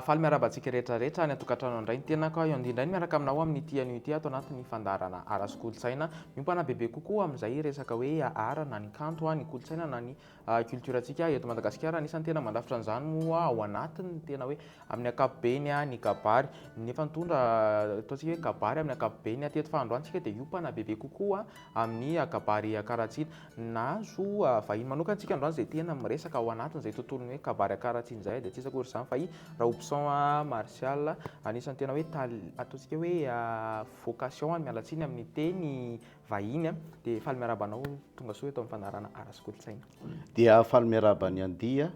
Faly miarahaba antsika rehetra rehetra any an-tokantrano indray ny tenako aho Yondy indray miaraka aminao amin'ity anio ity ato anatin'ny fandaharana ara sy kolontsaina. Miompana bebe kokoa amin'izay resaka hoe art na ny kanto, ny kolontsaina na ny culture antsika eto Madagasikara. Anisan'ny tena mandrafitra an'izany moa ao anatiny tena hoe amin'ny ankapobeny ny kabary. Nefa nitondra ataontsika hoe kabary amin'ny ankapobeny teto fa androany tsika dia hiompana bebe kokoa amin'ny kabary ankaratsiana. Nahazo vahiny manokana tsika androany izay tena miresaka ao anatin'izay tontolon'ny hoe kabary ankaratsiana izay dia tsy iza akory izany fa i Raobson Martial. Anisan'ny tena hoe ataontsika hoe vocation, miala tsiny amin'ny teny vahiny dia faly miarahaba anao tonga soa eto amin'ny fandaharana Ara sy Kolontsaina. Dia faly miarahaba an'i Andy a.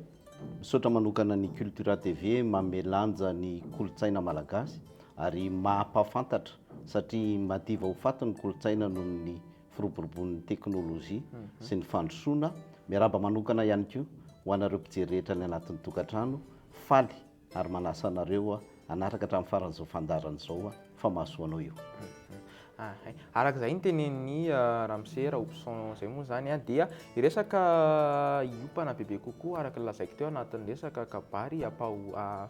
Misaotra manokana ny Cultura TV manome lanja ny kolontsaina malagasy ary mahampahafantatra satria madiva ho faty ny kolontsaina noho ny firoborobon'ny teknolojia sy ny fandrosoana. Miarahaba manokana ihany koa ho anareo mpijery rehetra any anatin'ny tokantrano. Faly ary manasa anareo hanaraka hatramin'ny faran'izao fandaharana izao fa mahasoa anao io. Araka izay notenenin'i Ramose Raobson izay moa izany dia hiresaka hiompana bebe kokoa araka ny lazaiko teo anatin'ny resaka kabary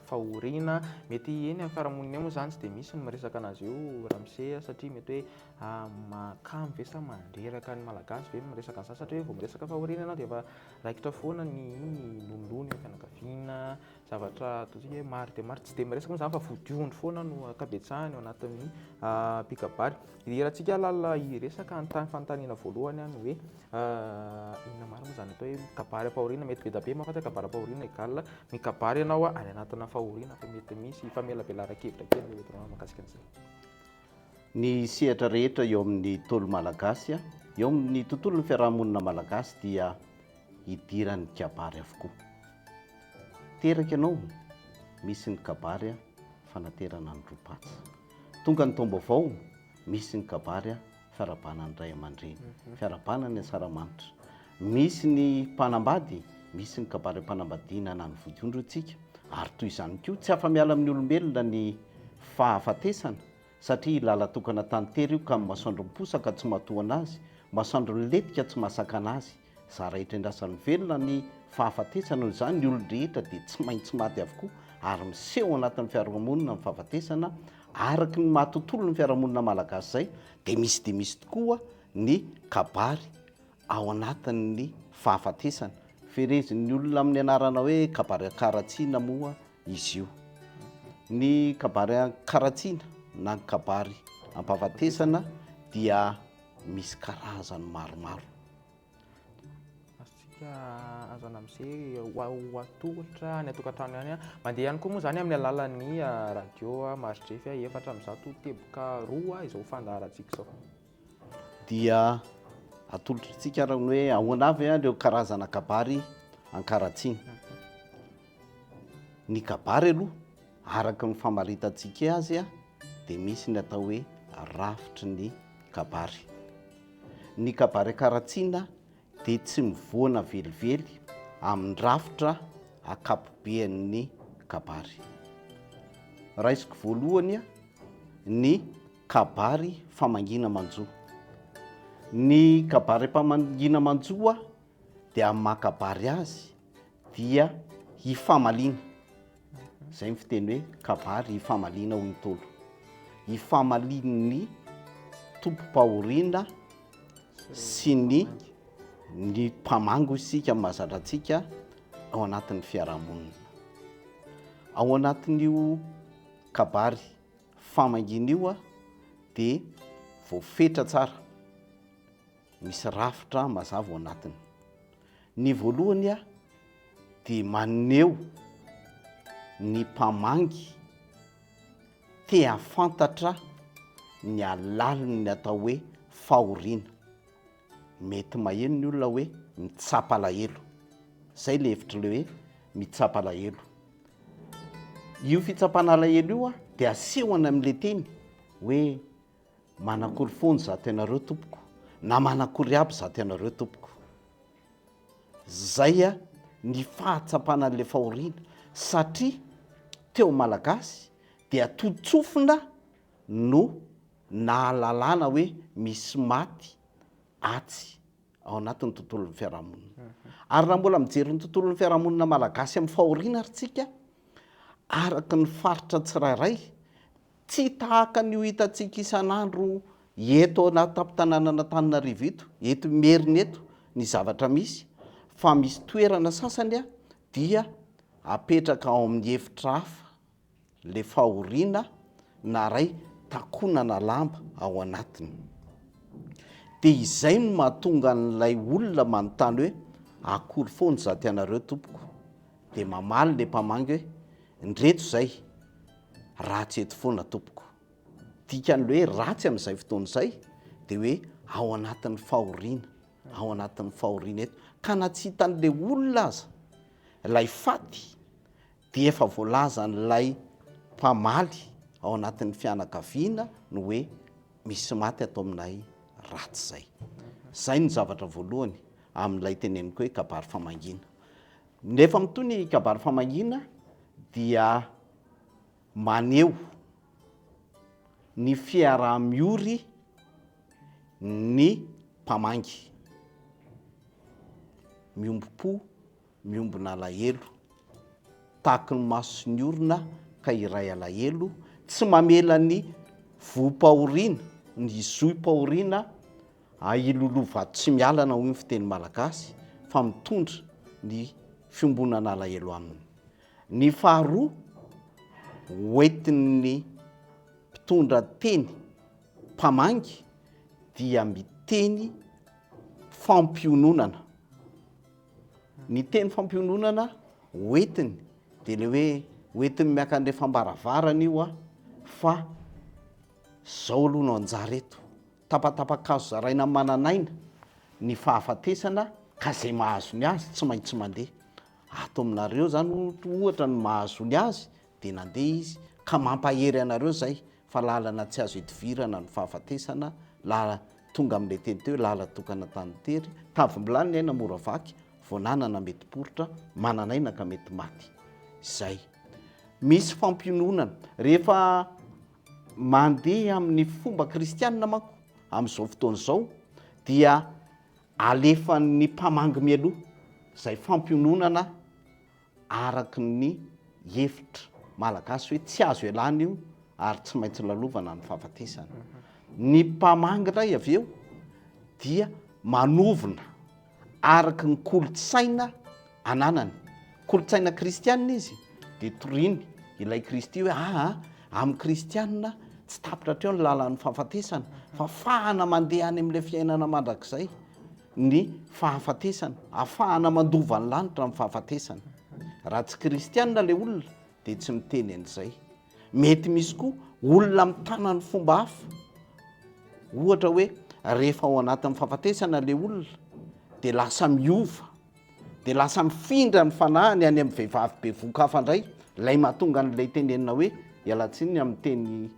fahoriana. Mety eny amin'ny fiarahamonina eny moa izany tsy dia misy ny miresaka an'azy io Ramose satria mety hoe mahakamo ve sa mandreraka ny Malagasy ve ny miresaka an'izany satria hoe vao miresaka fahoriana ianao dia efa raikitra foana ny lonilony eo fianakaviana. Zavatra ataontsika hoe maro dia maro, tsy dia miresaka moa izany fa vodiondry foana no ankabetsahany ao anatin'ny mpikabary. Hidirantsika lalina hiresaka hanontany fanontaniana voalohany ny hoe inona marina moa izany atao hoe kabary am-pahoriana, mety be dia be mahafantatra kabary am-pahoriana égal mikabary ianao any anatina fahoriana fa mety misy famelabelaran-kevitra kely ve eto mahakasika an'izay? Ny sehatra rehetra eo amin'ny Ntaolo malagasy, eo amin'ny tontolon'ny fiarahamonina malagasy dia idiran'ny kabary avokoa. Teraka ianao, misy ny kabary fanaterana ny ropatsa. Tonga ny taom-baovao, misy ny kabary fiarahabana ny ray aman-dreny, fiarahabana ny asaramanitra. Misy ny mpanambady, misy ny kabary am-panambadiana na ny vodiondry hoy tsika. Ary toy izany koa, tsy afa-miala amin'ny olombelona ny fahafatesana satria lala-tokana tany tery io ka ny masoandro miposaka tsy mahatohana azy, masoandro milentika tsy mahasakana azy. Zara itrendasany velona ny fahafatesana noho izany ny olon-drehetra dia tsy maintsy maty avokoa ary miseho ao anatin'ny fiarahamonina ny fahafatesana araky ny maha tontolon'ny fiarahamonina malagasy izay dia misy dia misy tokoa ny kabary ao anatin'ny fahafatesana. Ferezin'ny olona amin'ny anarana hoe kabary an-karatsiana moa izy io. Ny kabary an-karatsiana na ny kabary am-pahafatesana dia misy karazany maromaro. Azontsika azo anamse ho atolotra any an-tokantrano ihany. Mandeha ihany koa moa izany amin'ny alalan'ny radio maridrefy 4 teboka 2 izao fandaharantsika izao. Dia atolotritsika ary ny hoe ahoana avy ireo karazana kabary an-karatsiana. Ny kabary aloha araka ny famaritantsika azy dia misy ny atao hoe rafitry ny kabary. Ny kabary an-karatsiana dia tsy mivoana velively amin'ny rafitra ankapobean'ny kabary. Raisiko voalohany ny kabary famangiana manjo. Ny kabary am-pamangiana manjo dia amin'ny maha kabary azy dia hifamaliana. Izay ny fiteny hoe kabary hifamaliana hoy ny Ntaolo. Hifamalian'ny tompom-pahoriana sy ny ny mpamangy hoy isika mahazatra antsika ao anatin'ny fiarahamonina. Ao anatin'io kabary famangiana io dia voafetra tsara, misy rafitra mazava ao anatiny. Ny voalohany dia maneho ny mpamangy te hahafantatra ny halalin'ny atao hoe fahoriana. Mety maheno ny olona hoe mitsapa alahelo. Izay ilay hevitr'ilay hoe mitsapa alahelo. Io fitsapana alahelo io dia asehony amin'ilay teny hoe manakory foana izato ianareo tompoko na manakory aby izato ianareo tompoko. Zay ny fahatsapana an'ilay fahoriana satria teo Malagasy dia totsofina no nahalalana hoe misy maty atsy ao anatin'ny tontolon'ny fiarahamonina. Ary raha mbola mijery ny tontolon'ny fiarahamonina malagasy amin'ny fahoriana ary tsika, Araka ny faritra tsirairay, tsy tahaka ny ho hitantsika isan'andro eto an-tampon-tanànan'Antananarivo eto, eto Imerina eto ny zavatra misy, fa misy toerana sasany dia apetraka ao amin'ny efitra hafa le fahoriana na ray takonana lamba ao anatiny. Dia izay no mahatonga an'ilay olona manontany hoe akory foana izato ianareo tompoko? Dia mamaly le mpamangy hoe ndreto izay, ratsy eto foana tompoko. Dikan'ilay hoe ratsy amin'izay fotoana izay dia hoe ao anatin'ny fahoriana, ao anatin'ny fahoriana eto. Ka na tsy hitan'ilay olona aza ilay faty dia efa voalazan'ilay mpamaly ao anatin'ny fianakaviana ny hoe misy maty ato aminay ratsy izay. Izay no zavatra voalohany amin'ilay teneniko hoe kabary famangiana. Nefa mitohy ny kabary famangiana dia maneho ny fiaraha-miory ny mpamangy. Miombom-po miombona alahelo, tahaky ny maso sy ny orona ka iray alahelo, tsy mamela ny vohom-pahoriana, ny zohim-pahoriana ahiloloha vato tsy mialana hoy ny fiteny malagasy fa mitondra ny fiombonana alahelo aminy. Ny faharoa, hoentin'ny mpitondra teny mpamangy dia miteny fampiononana. Ny teny fampiononana hoentiny dia ilay hoe hoentiny miakandrefam-baravarana io an, fa zao aloha no anjara eto, tapatapa-kazo zaraina amin'ny manan'aina ny fahafatesana ka izay mahazo ny azy tsy maintsy mandeha. Ato aminareo zany ohatra ny mahazo ny azy dia nandeha izy ka mampahery anareo zay fa lalana tsy azo idivirana ny fahafatesana, lala tonga amin'ilay teny teo hoe lala tokana tany tery, tavim-bilany ny aina mora vaky, vao nanana mety poritra, manana aina ka mety maty. Izay. Misy fampiononana. Rehefa mandeha amin'ny fomba kristianina manko amin'izao fotoana izao dia alefan'ny mpamangy mialoha izay fampiononana araka ny hevitra malagasy hoe tsy azo ialana io ary tsy maintsy lalovana ny fahafatesana. Ny mpamangy indray avy eo dia manovona araka ny kolontsaina ananany. Kolontsaina kristianina izy dia toriny ilay Kristy hoe aa amin'ny kristianina tsy tapitra hatreo ny lalan'ny fahafatesana fa fahana mandeha any amin'ilay fiainana mandrakizay. ny fahafatesana, afahana mandova ny lanitra amin'ny fahafatesana. Raha tsy kristianina ilay olona dia tsy miteny an'izay. Mety misy koa olona mitana ny fomba hafa. Ohatra hoe rehefa ao anatin'ny fahafatesana ilay olona dia lasa miova, dia lasa mifindra ny fanahiny any amin'ny vehivavy bevohoka hafa indray, ilay mahatonga an'ilay tenenina hoe, iala tsiny amin'ny teny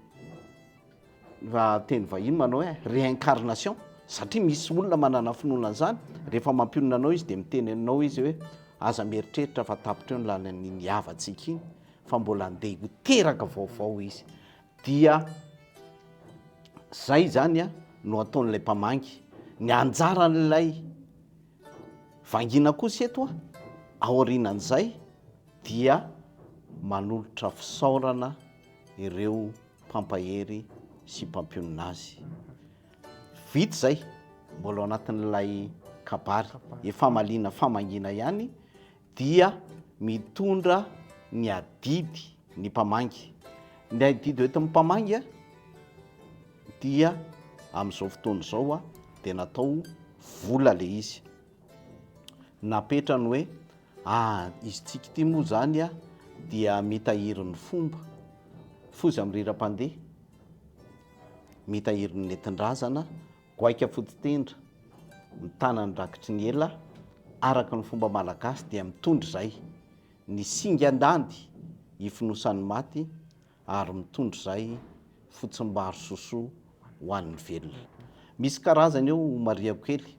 raha teny vahiny manao hoe réincarnation satria misy olona manana finoana an'izany, rehefa mampionona anao izy dia miteny aminao izy hoe aza mieritreritra fa tapitra eo ny lalan'iny havantsika iny fa mbola andeha ho teraka vaovao izy. Dia zay izany no ataon'ilay mpamangy. Ny anjaran'ilay vangiana kosa eto aorianan'izay dia manolotra fisaorana ireo mpampahery sy mpampionona azy. Vita izay, mbola ao anatin'ilay kabary efamaliana famangiana ihany dia mitondra ny adidy ny mpamangy. Ny adidy hoentin'ny mpamangy dia amin'izao fotoana izao dia natao vola ilay izy. Napetrany hoe ah izy tsika ity moa zany a dia mitahiry ny fomba, foza amin'ny riram-pandeha, mitahiry ny nentin-drazana, goaika foto-tendra, mitana ny rakitry ny ela, araka ny fomba malagasy dia mitondra izay ny singan-dandy hifonosan'ny maty ary mitondra izay fotsimbary sosoa ho an'ny velona. Misy karazany eo homarihako kely,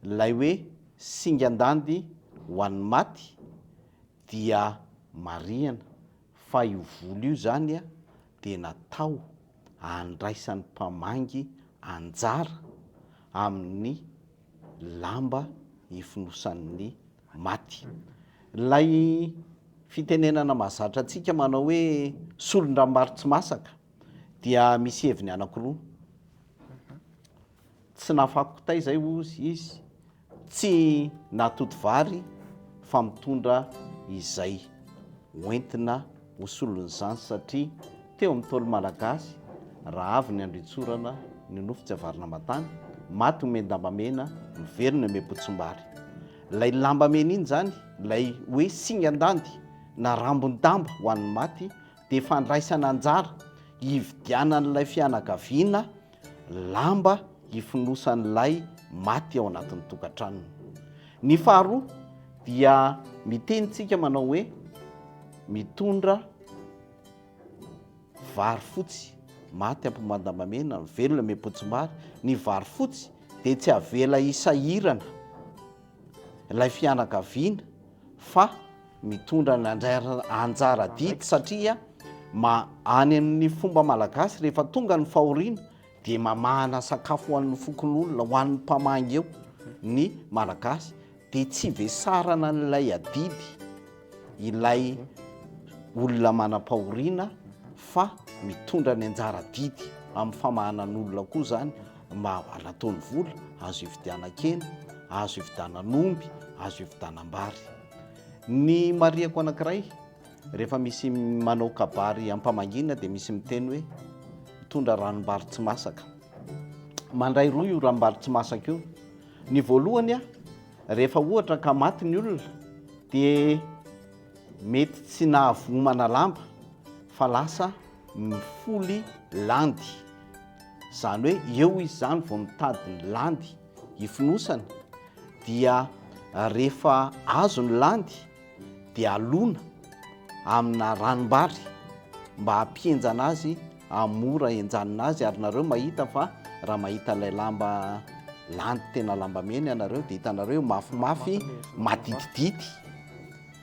ilay hoe singan-dandy ho an'ny maty dia marihana fa io vola io izany dia natao handraisan'ny mpamangy anjara amin'ny lamba hifonosan'ny maty. Ilay. fitenenana mahazatra antsika manao hoe solon-dranombary tsy masaka dia misy heviny anankiroa. Tsy nahafako kitay izay hozy izy, tsy nahatoto vary fa mitondra izay hoentina ho solon'izany satria teo amin'ny Ntaolo Malagasy raha avy ny andro itsorana ny nofo tsy avarina aman-tany, maty omen-dambamena, miverina omem-potsimbary. Ilay lamba mena iny izany, ilay hoe singan-dandy na rambon-damba ho an'ny maty dia fandraisana anjara hividianan'ilay fianakaviana lamba hifonosan'ilay maty ao anatin'ny tokantranony. Ny faharoa dia miteny tsika manao hoe mitondra vary fotsy, maty ampomandambamena, velona mepotsim-bary, ny vary fotsy dia tsy avela hisahirana ilay fianakaviana fa mitondra ny anjara adidy satria ma any amin'ny fomba malagasy rehefa tonga ny fahoriana dia mamahana sakafo ho an'ny fokonolona, ho an'ny mpamangy eo ny malagasy dia tsy vesarana an'ilay adidy ilay olona manam-pahoriana fa mitondra ny anjara adidy amin'ny famahanan'olona koa izany mba nataony vola azo ividianan-kena, azo ividianan'omby, azo ividianam-bary. Ny marihako anankiray, rehefa misy manao kabary am-pamangiana dia misy miteny hoe mitondra ranom-bary tsy masaka. Mandray roa io ranom-bary tsy masaka io. Ny voalohany, rehefa ohatra ka maty ny olona dia mety tsy nahavohomana lamba fa lasa mifoly landy. Izany hoe eo izy izany vao mitady ny landy hifonosana dia rehefa azo ny landy dia alona amina ranombary mba hampihenjana azy hahamora henjanina azy ary nareo mahita fa raha mahita ilay lamba landy tena lamba mena ianareo dia hitanareo mafimafy maditidity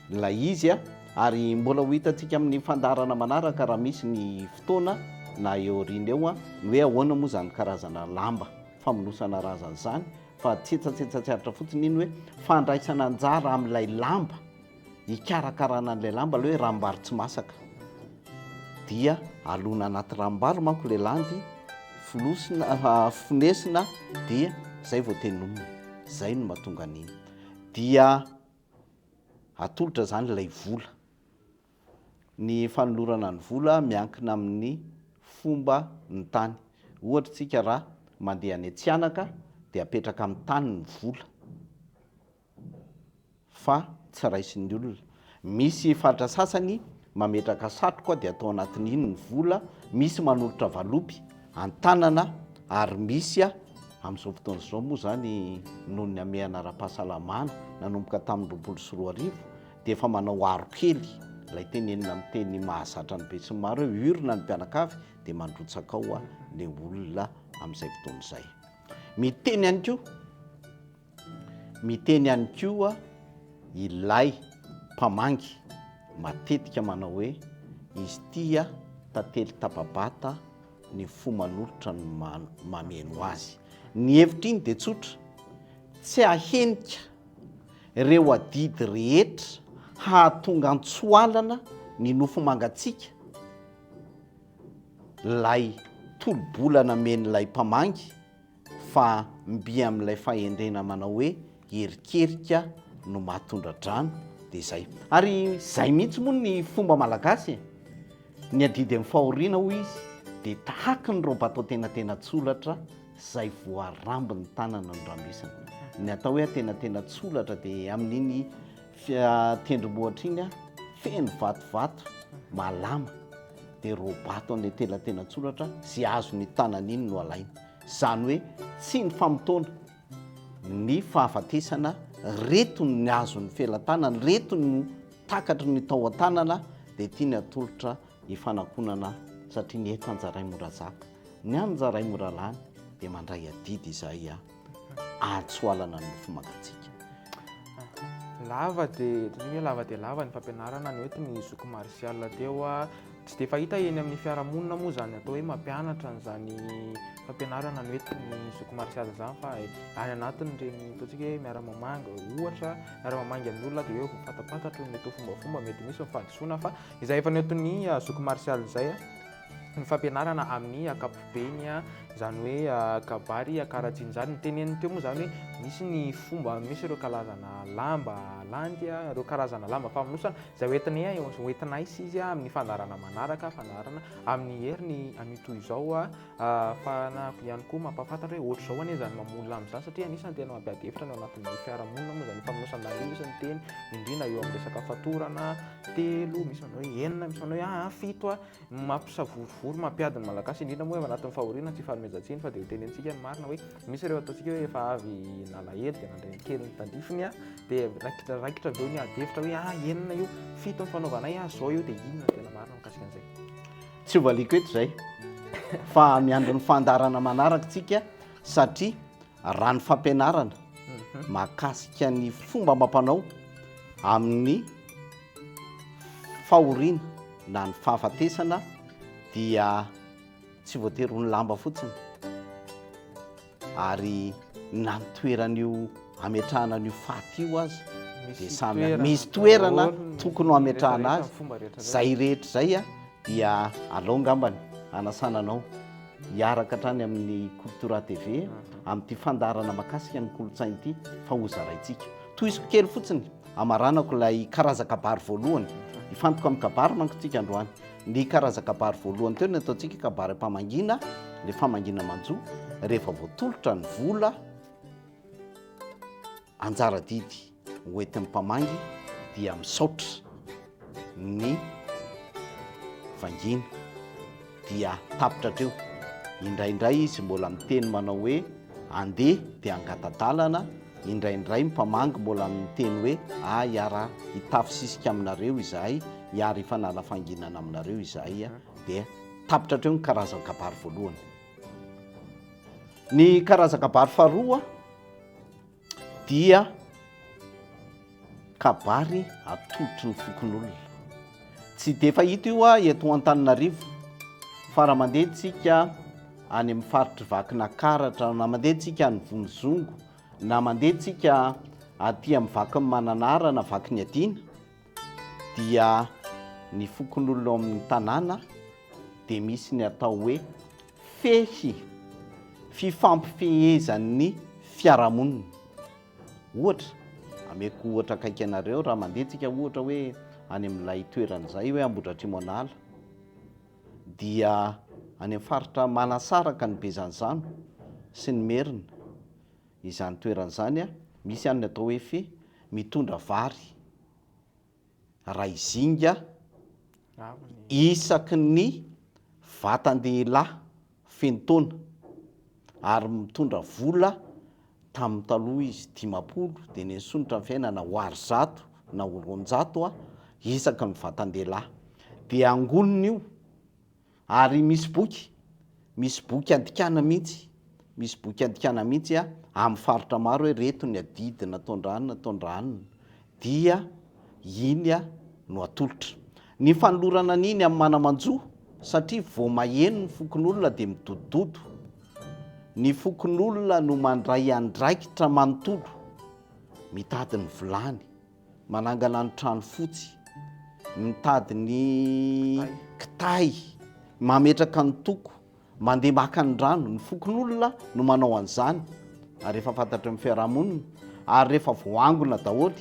ilay izy a ary mbola ho hitantsika amin'ny fandaharana manaraka raha misy ny fotoana na eo aoriana eo a ny hoe ahoana moa izany karazana lamba famonosana razana izany fa tsetsatsetsa tsy aritra fotsiny iny hoe fandraisana anjara amin'ilay lamba hikarakarana an'ilay lamba aloha hoe ranombary tsy masaka dia alona anaty ranombary manko ilay landy fonosina fonesina dia zay vao tenomina zay no mahatonga an'iny dia atolotra zany ilay vola Ny fanolorana ny vola miankina amin'ny fomba ny tany. Ohatra tsika raha mandeha any Tsianaka dia apetraka amin'ny tany ny vola fa tsy raisin'ny olona. Misy faritra sasany mametraka satroka dia atao anatin'iny ny vola, misy manolotra valopy an-tanana ary misy amin'izao fotoana izao moa izany noho ny hamehana ara-pahasalamana nanomboka tamin'ny 2020 dia efa manao aro kely, ilay tenenina amin'ny teny mahazatra ny besinimaro hoe urne ny mpianakavy dia mandrotsaka ao ilay olona amin'izay fotoana izay. Miteny ihany koa, miteny ihany koa ilay mpamangy matetika manao hoe izy ity tantely tapa-bata ny fo manolotra no mameno azy. Ny hevitra iny dia tsotra, tsy ahenika ireo adidy rehetra hahatonga antsoalana ny nofo mangatsiaka, ilay tolo-bola namen'ilay mpamangy fa mby amin'ilay fahendrena manao hoe herikerika no mahatondra-drano dia izay. Ary izay mihitsy moa ny fomba malagasy e! Ny adidy amin'ny fahoriana hoy izy dia tahaky ny roba atao tenatena-tsolatra izay voarambin'ny tanana no rambesina. Ny atao hoe atenatena-tsolatra dia amin'iny tendrombohitra iny feno vatovato malama dia robato any atenatena-tsolatra izay azon'ny tanana iny no alaina. Izany hoe tsy ny famotoana ny fahafatesana reto ny azon'ny felatanana, reto no takatry ny tao an-tanana dia tiany atolotra hifanakonana satria ny eto anjaray mora zaka, ny anjaray mora lany dia mandray adidy izahay ahatsoalana ny nofo mangatsiaka. Lava dia, hoe lava dia lava ny fampianarana noentin'i Zoky Martial teo. Tsy dia fahita eny amin'ny fiarahamonina moa izany atao hoe mampianatra an'izany fampianarana noentin'ny zoky Martial izany fa any anatin'ireny ataontsika hoe miara-mamangy ohatra, miara-mamangy amin'ny olona dia hoe vao fantapantatro ny mety ho fombafomba, mety misy ny fahadisoana fa izay efa nentin'ny zoky Martial izay ny fampianarana amin'ny ankapobeny izany hoe kabary karajiana izany. Ny teneniny teo moa izany hoe misy ny fomba, misy ireo karazana lamba landy, ireo karazana lamba famonosana izay hoentinay, hoentinay sy izy amin'ny fandaharana manaraka, fandaharana amin'ny heriny anio toy izao ahafahana ihany koa mampahafantatra hoe ohatr'izao anie izany mamono lamba izany satria anisan'ny tena mampiady hevitra ny ao anatin'ny fiarahamonina moa izany famonosan-damba io, misy ny teny indrindra eo amin'ny resaka fatorana telo, misy manao hoe enina, misy manao hoe aa fito a. Mampisavorovoro, mampiady ny Malagasy, indrindra moa eo anatin'ny fahoriana, tsy ifanomezan-tsiny fa dia ho tenentsika ny marina hoe misy ireo ataontsika hoe efa avy nalahelo dia nandray ny kely ny tandrifiny dia raikitra raikitra avy eo ny ady hevitra hoe ah enina io, fito ny fanaovanay ah zao io dia inona no tena marina mikasika an'izay. Tsy ho valiako eto izay fa miandry ny fandaharana manaraka tsika satria raha ny fampianarana mahakasika ny fomba amam-panao amin'ny fahoriana na ny fahafatesana dia tsy voatery ho ny lamba fotsiny ary na ny toeran'io ametrahana an'io faty io aza dia samy misy toerana tokony ho ametrahana azy. Zay rehetra zay a dia alao ngambany hanasana anao hiaraka hatrany amin'ny Kolotora TV amin'ity fandaharana makasika ny kolontsaina ity fa hozaraintsika. Tohiziko kely fotsiny Hamaranako ilay karazan-kabary voalohany. Hifantoka amin'ny kabary manko tsika androany. Ny karazan-kabary voalohany teo no ataontsika kabary am-pamangiana, ilay famangiana manjo, rehefa voatolotra ny vola, anjara adidy ho entin'ny mpamangy dia misaotra ny vangiana dia tapitra hatreo. Indraindray izy mbola miteny manao hoe andeha dia angata-dalana, indraindray ny mpamangy mbola miteny hoe ah hiara hitafy sisika aminareo izahay, hiara hifanala fanginana aminareo izahay dia tapitra hatreo ny karazan-kabary voalohany. Ny karazan-kabary faharoa dia kabary atolotry ny fokonolona. Tsy dia fahita io eto Antananarivo fa raha mandeha tsika any amin'ny faritry Vakinakaratra na mandeha tsika any Vonizongo na mandeha tsika aty amin'ny Vakin'i Mananara na Vakiniadiana dia ny fokonolona ao amin'ny tanàna dia misy ny atao hoe fehy fifampifehezan'ny fiarahamonina. Ohatra, ameko ohatra akaiky anareo, raha mandeha tsika ohatra hoe any amin'ilay toerana izay hoe Ambohidratrimo an'ala, dia any amin'ny faritra manasaraka ny Bezanozano sy ny Merina, izany toerana izany, misy any ny atao hoe fehy, mitondra vary. Ray zinga isaky ny vatan-dehilahy feno taona ary mitondra vola tamin'ny taloha izy 50 dia nesonitra ny fiainana ho ary 100 na ho 200 isaky ny vatan-dehilahy dia angonina io Ary misy boky, misy boky andikana mihitsy, misy boky andikana mihitsy amin'ny faritra maro hoe reto ny adidy nataon-dranona, nataon-dranona, dia iny no atolotra. Ny fanolorana an'iny amin'ny mana-manjo, satria vao maheno ny fokonolona dia midodododo. Ny fokonolona no mandray andraikitra manontolo, mitady ny vilany. Manangana ny trano fotsy, mitady ny kitay, mametraka ny toko, mandeha maka ny rano. Ny fokonolona no manao an'izany ary efa fantatry ny fiarahamonina ary rehefa voaangona daholo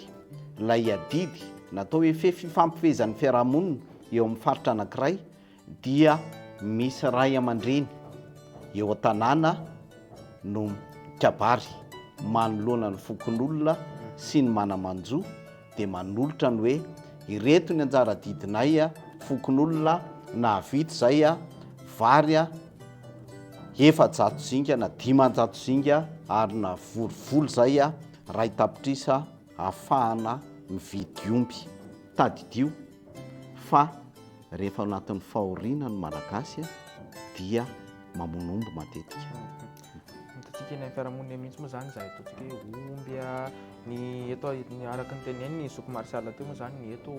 ilay adidy natao hoe fehy fifampifehezan'ny fiarahamonina eo amin'ny faritra anankiray dia misy ray aman-dreny eo an-tanàna no mikabary manoloana ny fokonolona sy ny mana-manjo dia manolotra ny hoe ireto ny anjara adidinay fokonolona nahavita izay vary 400 zinga na 500 zinga ary navory vola izay 1 tapitrisa ahafahana mividy omby. Tadidio fa rehefa ao anatin'ny fahoriana ny Malagasy dia mamono omby matetika. Hitantsika eny amin'ny fiarahamonina eny mihitsy moa izany izay ataontsika hoe omby, ny eto ny araka ny tenenin'i Zoky Martial teo moa izany ny eto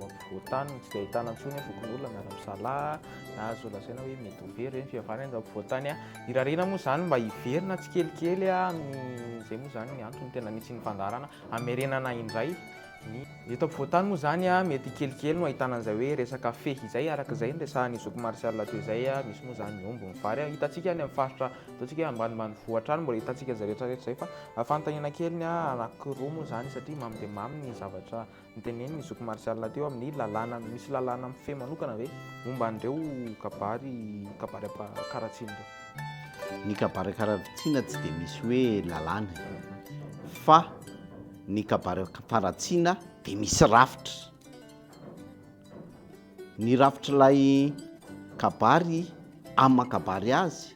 ampovoan-tany no tsy dia ahitana intsony hoe fokonolona miara-misalahy na azo lazaina hoe mety ho very ve ny fihavanana eto ampovoan-tany. Irariana moa izany mba hiverina tsikelikely amin'izay moa izany ny antony tena nisian'ny fandaharana hamerenana indray Ny eto ampovoantany moa izany mety kelikely no ahitana an'izay hoe resaka fehy izay, araka izay niresahan'i Zoky Martial teo izay, misy moa izany ny omby, ny vary, hitantsika any amin'ny faritra ataontsika hoe ambanimbanivohitra any mbola hitantsika an'izay rehetra rehetra izay fa fanontaniana kely ny ahy anankiroa moa izany satria mamy dia mamy ny zavatra notenenin'i Zoky Martial teo amin'ny lalàna, misy lalàna mifehy manokana ve momba an'ireo kabary kabary ampakaratsiana ireo? Ny kabary ankaratsiana tsy dia misy hoe lalàna e, fa Ny kabary faratsiana dia misy rafitra. Ny rafitr'ilay kabary amin'ny maha kabary azy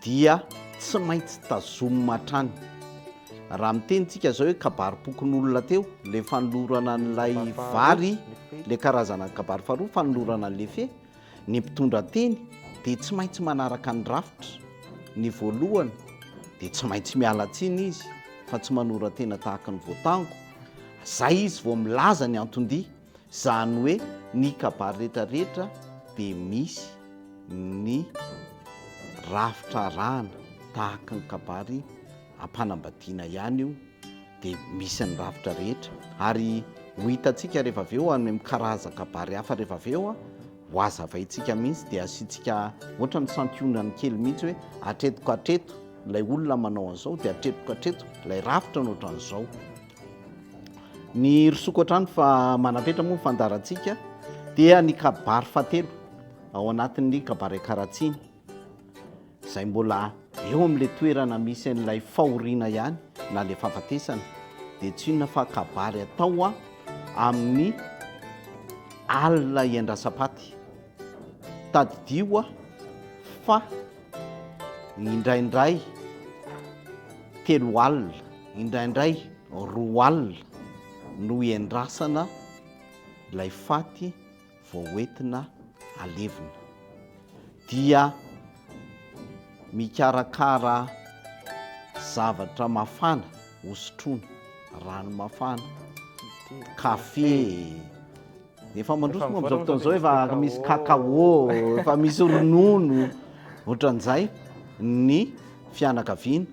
dia tsy maintsy tazomina hatrany. Raha miteny tsika zao hoe kabarim-pokonolona teo, le fanolorana an'ilay vary, le karazana kabary faharoa fanolorana an'le fe, Ny mpitondra teny dia tsy maintsy manaraka ny rafitra. Ny voalohany dia tsy maintsy miala tsiny izy fa tsy manora-tena tahaka ny voatango. Zay izy vao milaza ny anton-dia. Izany hoe ny kabary rehetra rehetra dia misy ny rafitra arahana tahaka ny kabary am-panambadiana ihany io. dia misy ny rafitra rehetra ary ho hitantsika rehefa avy eo any amin'ny karazan-kabary hafa rehefa avy eo ho hazavaintsika mihitsy dia asiantsika ohatra ny santionany kely mihitsy hoe hatreto ka hatreto ilay olona manao an'izao dia hatreto ka hatreto ilay rafitra no ohatran'izao. Ny rosoako hatrany fa manapetra moa ny fandaharantsika dia ny kabary fahatelo ao anatin'ny kabary an-karatsiana. izay mbola eo amin'ilay toerana misy an'ilay fahoriana ihany na ilay fahafatesana dia tsy inona fa kabary atao amin'ny alina iandrasam-paty. Tadidio fa indraindray 30 alina, indraindray 20 alina no iandrasana ilay faty vao hoentina alevina dia mikarakara zavatra mafana hosotroina, rano mafana, kafe, efa mandroso moa amin'izao fotoana izao efa misy cacao, efa misy ronono, ohatran'izay ny fianakaviana,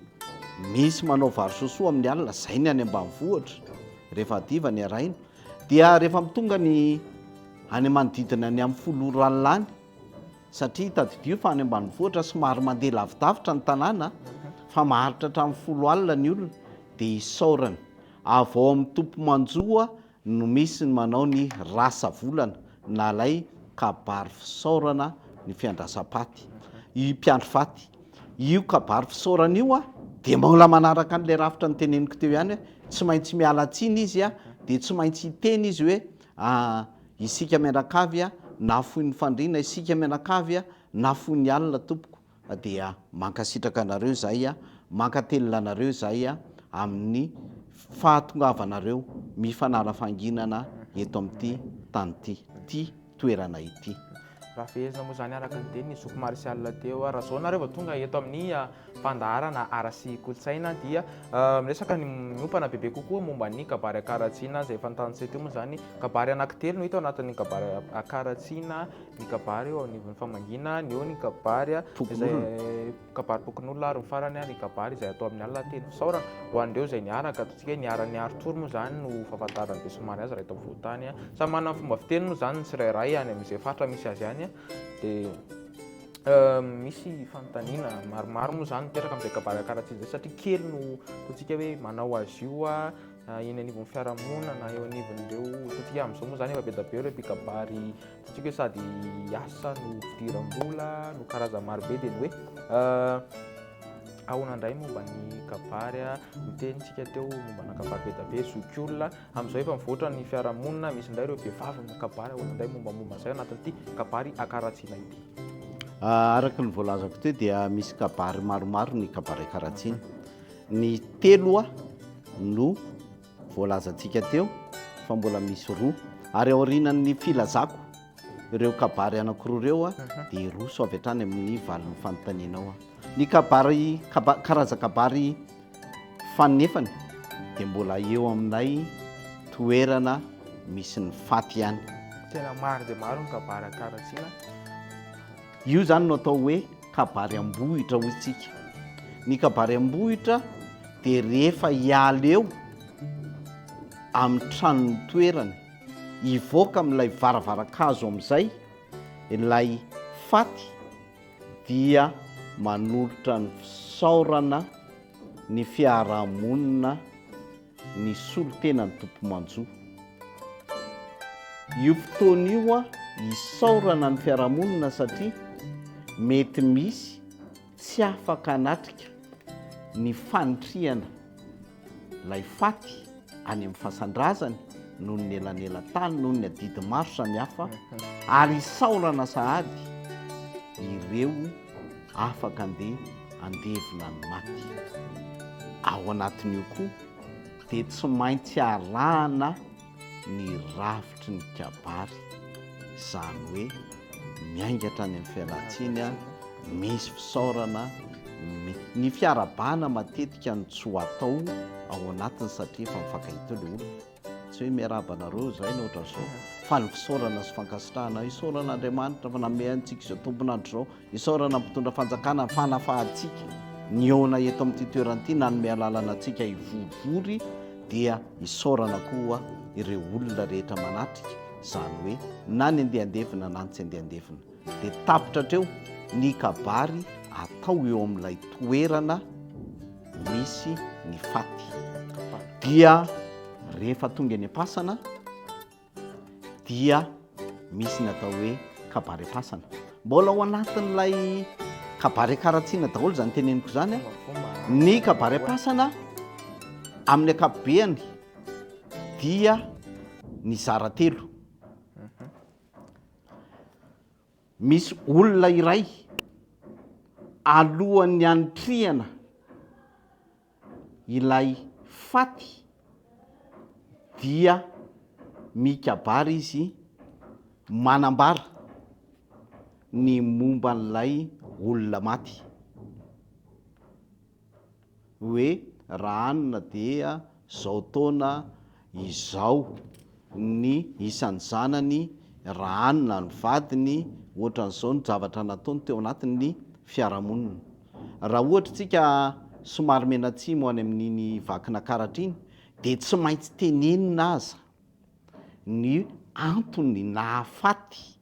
misy manao vary sosoa amin'ny alina, izay ny any ambanivohitra rehefa hadiva ny haraina. Dia rehefa tonga ny any manodidina ny amin'ny 10 ora alina any, satria tadidio fa any ambanivohitra somary mandeha lavidavitra ny tanàna fa maharitra hatramin'ny 10 alina ny olona, dia isaorana. Avy ao amin'ny tompo-manjo no misy ny manao ny rasa volana na ilay kabary fisaorana ny fiandrasam-paty, io mpiandry faty. Io kabary fisaorana io dia mbola manaraka an'ilay rafitra noteneniko teo ihany hoe tsy maintsy miala tsiny izy dia tsy maintsy hiteny izy hoe isika mianakavy nahafoy ny fandriana, isika mianakavy nahafoy ny alina tompoko dia mankasitraka anareo izahay, mankatelina anareo izahay amin'ny fahatongavanareo mifanala fahanginana eto amin'ity tany ity, ity toerana ity. Raha fehezina moa izany araka ny tenin'i Zoky Martial teo, raha izao nareo vao tonga eto amin'ny fandaharana Ara sy Kolontsaina dia miresaka ny miompana bebe kokoa momba ny kabary an-karatsiana izay efa notanisaina teo moa izany. Kabary anankitelo no hita ao anatin'ny kabary an-karatsiana, ny kabary eo anivon'ny famangiana, ny eo ny kabary izay kabarim-pokonolona ary ny farany ny kabary izay atao amin'ny alina teny fisaorana ho an'ireo izay niaraka, ataontsika hoe niara-niari-tory moa izany no fahafantaran'ny besinimaro azy raha eto afovoan-tany. Samy manana ny fomba fiteny moa izany ny tsirairay any amin'izay faritra misy azy any dia misy fanontaniana maromaro moa izany mipetraka amin'izay kabary an-karatsiana izay satria kely no ataontsika hoe manao azy io eny anivon'ny fiarahamonina na eo anivon'ireo ataontsika amin'izao moa izany efa be dia be ireo mpikabary Ataontsika hoe sady asa no fidiram-bola no karazany maro be dia ny hoe ahoana indray momba ny kabary, niteny tsika teo momba na kabary be dia be, zokiolona, amin'izao efa mivoatra ny fiarahamonina, misy indray ireo vehivavy mikabary, ahoana indray mombamomba an'izay anatin'ity kabary ankaratsiana ity? Araka ny voalazako teo dia misy kabary maromaro ny kabary ankaratsiana. Ny telo no voalazantsika teo fa mbola misy roa ary aorianan'ny filazako ireo kabary anankiroa ireo dia hiroso avy hatrany amin'ny valin'ny fanontanianao aho. Ny kabary, kaba, karazan-kabary faninefany dia mbola eo amin'ilay toerana misy ny faty ihany. Tena maro dia maro ny kabary an-karatsiana. Io izany no atao hoe kabary am-bohitra hoy tsika. Ny kabary am-bohitra dia rehefa hiala eo amin'ny tranon'ny toerany, hivoaka amin'ilay varavaran-kazo amin'izay ilay faty dia manolotra ny fisaorana ny fiarahamonina nisolo tena ny tompo-manjo. Io fotoana io isaorana ny fiarahamonina satria mety misy tsy afaka hanatrika ny fanitrihana ilay faty any amin'ny fasan-drazany noho ny elanelan-tany, noho ny adidy maro samihafa ary isaorana sahady ireo afaka andeha handevina ny maty. Ao anatin'io koa dia tsy maintsy arahana ny rafitry ny kabary, izany hoe miainga hatrany amin'ny fialantsiny, misy fisaorana, ny fiarahabana matetika no tsy ho atao ao anatiny satria efa mifankahita eo ilay olona. Tsy hoe miarahaba anareo izahay na ohatran'izao, fa ny fisaorana sy fankasitrahana. Isaorana Andriamanitra fa nanome antsika izao tompon'andro izao. Isaorana ny mpitondra fanjakana fa nafahantsika nihaona eto amin'ity toerana ity, nanome alalana antsika hivorivory, dia isaorana koa ireo olona rehetra manatrika, izany hoe na ny andeha handevina na ny tsy andeha handevina. Dia tapitra hatreo ny kabary atao eo amin'ilay toerana misy ny faty. Dia rehefa tonga eny am-pasana dia misy ny atao hoe kabary am-pasana. Mbola ao anatin'ilay kabary an-karatsiana daholo izany teneniko izany a. Ny kabary am-pasana amin'ny ankapobeany dia nizara telo. Misy olona iray alohan'ny hanitrihana ilay faty dia mikabary izy manambara ny momba an'ilay olona maty. hoe Rahanina dia zao taona izao ny isan'ny zanany, Rahanina ny vadiny, ohatran'izao ny zavatra nataony teo anatin'ny fiarahamonina. Raha ohatra tsika somary mianatsimo any amin'iny Vakinakaratra iny dia tsy maintsy tenenina aza ny antony nahafaty